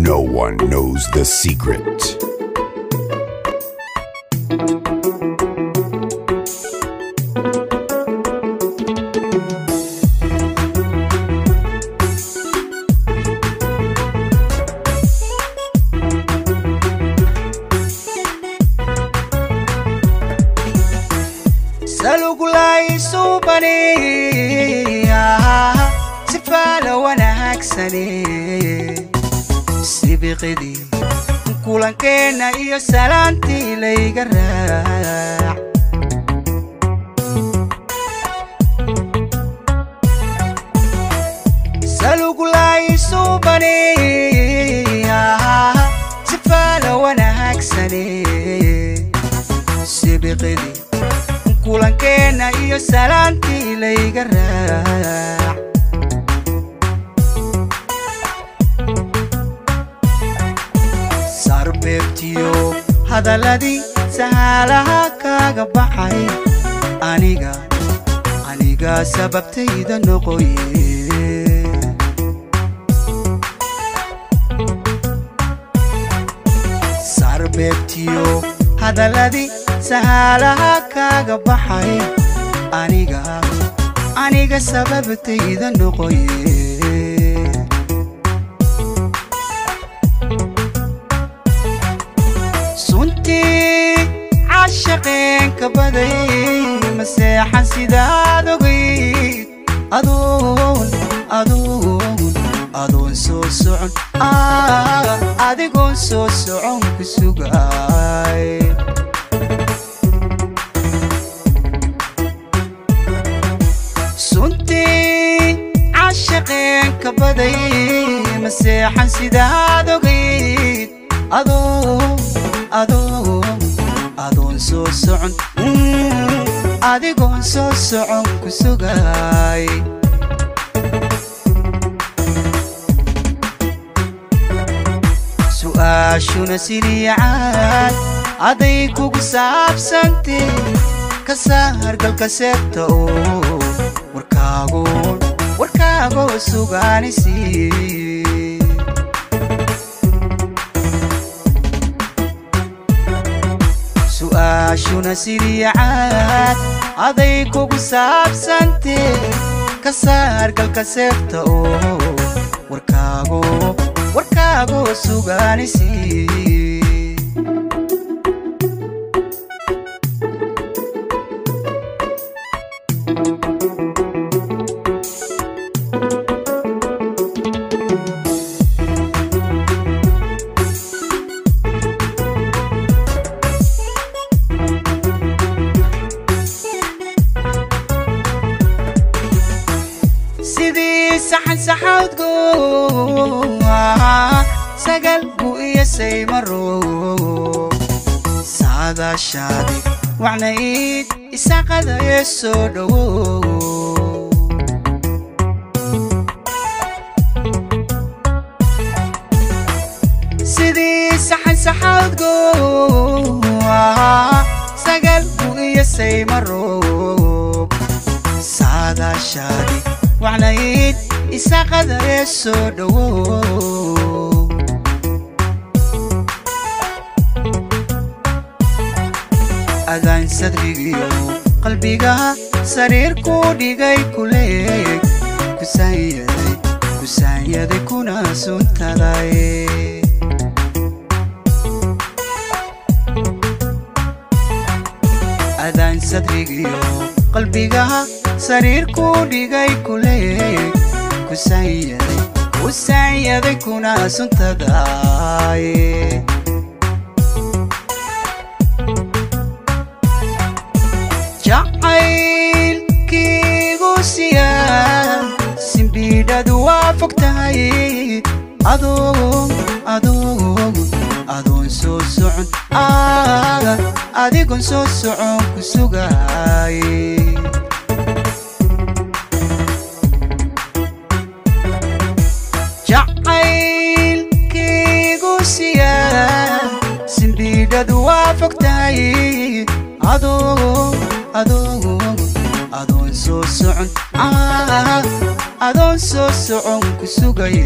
No one knows the secret. Sibiqidii kulankeena iyo salaantii layga raac salugulaaysuubaniya sifaala wanaagsane sibiqidii kulankeena iyo salaantii layga raac sarbeebtiyo hadaladii sahaalaha kaaga baxay aniga aniga sababtayda noqoye sarbeebtiyo hadaladii sahaalaha kaaga baxay aniga aniga sababtayda noqoye suntii caashaqeenka baday maseexan sidaad ogayd adoon adoon adoon soo socon adigoon soo socon ku sugaay suntii caashaqeenka baday maseexan sidaad ogayd adoon adoon adoon soo socon adigoon soo socon ku sugaay su'aashuna siliicaad aday kugu saabsantee ka saar galka seebta oo warkaagoon warkaagoo sugaanisi su'aashuna siliicaad aday kugu saabsantee ka saar galka seebta oo warkaagoo warkaagoo sugaanisi sidii saxan saxawdgo sagal gu iyo saymaro saadaashaadi wacnayd isaaqadaye soo dhowo sidii saxan saxawdgo sagal gu iyo saymaro saadaashaadi wacnayd isaaqadaye soo dhowo adaan sadrigiyo qalbiga sariir ku dhigay kuleeg kusaanyaday kusaanyaday kuna suntaday adaan sadrigiyo qalbiga sariir ku dhigay kuleeg kusaanyaday kusaanyaday kuna suntaday jacaylkiigu siyaa simbiidhadu waa fog tahay adoon adoon adoon soo socon adigoon soo socon ku sugaay jacaylkiigu siyaa simbiidhadu waa fog tahay adoon adoon adoon soo socon adoon soo socon ku sugaye.